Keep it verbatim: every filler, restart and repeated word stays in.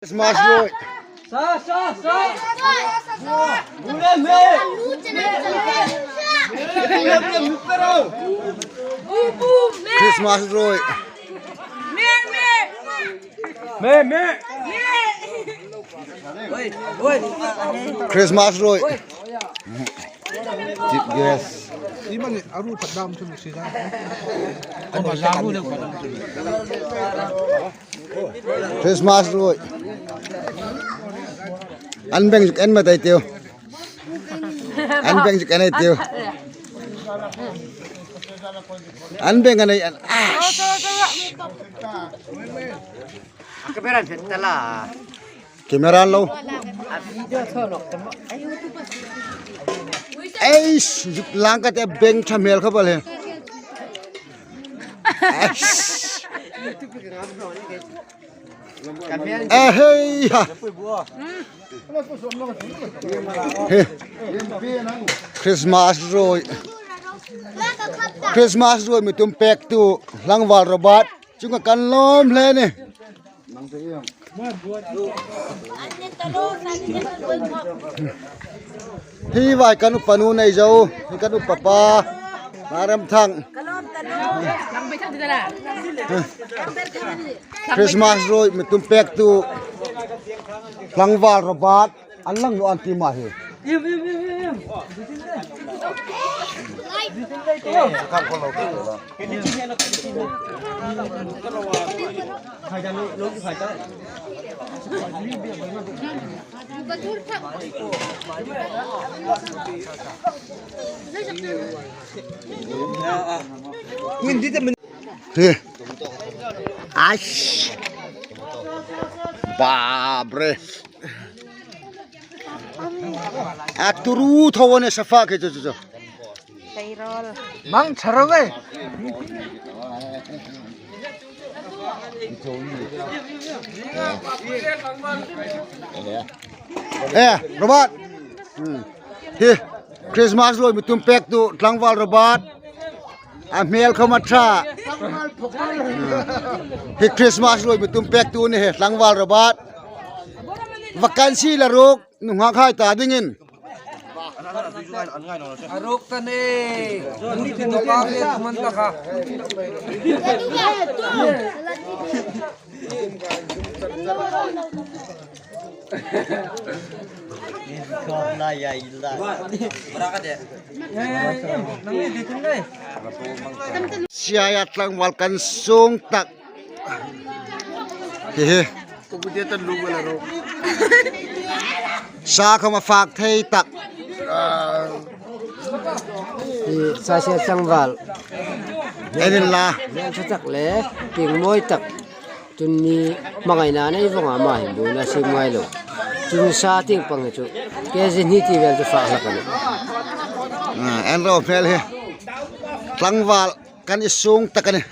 Christmas ruoi. Sa, sa, sa. Bule me. Christmas ruoi. Me, me. Me, me. Christmas ruoi. Chief guest. Christmas ruoi. An beng zuk en ma tai tiu. An beng zuk en ai tiu. An beng an ai an. Camera an lo. Eish, zuk lang ka te beng ṭha hmel kha bal he. Eish. Eh, hei ha. He. Christmas ruoi. Christmas ruoi mi tum pektu Tlangval Robert. Chunga kan lawm hle ni. Hi vai kan upa nu nei zo, hi kan upa pa, Naramthang. Christmas ruoi mi tum pektu Tlangval Robert, an lang lo an ti ma hi. Hi. Ash. Babre. A turu thaw a ni sa fa ke chu chu chu. Mang thar ve. Eh, Robert. Hmm. Hi Christmas ruoi mi tum pektu Tlangval Robert. A hmel khawm a ṭha. Hi Christmas ruoi mi tum pektu ni hi Tlangval Robert. Vacancy la ruk nunghak hai ta dingin. A ruk ta ni. Ni tin pa le tuman ta kha. Siaia tlangval kan sung tak. Hi hi. Sa khawm a fak thei tak. Hi sa sia tlangval. En inla. Vel ṭha tak le, pieng mawi tak. Chun mi hmangaina nei vawng a, ama hin buoina siem ngai lo. Chun sa tieng pang hi chu, K G hni ti vel chu fak hlak a nih. Ah, en ro hmel hi. Tlangval kan insung tak a nih.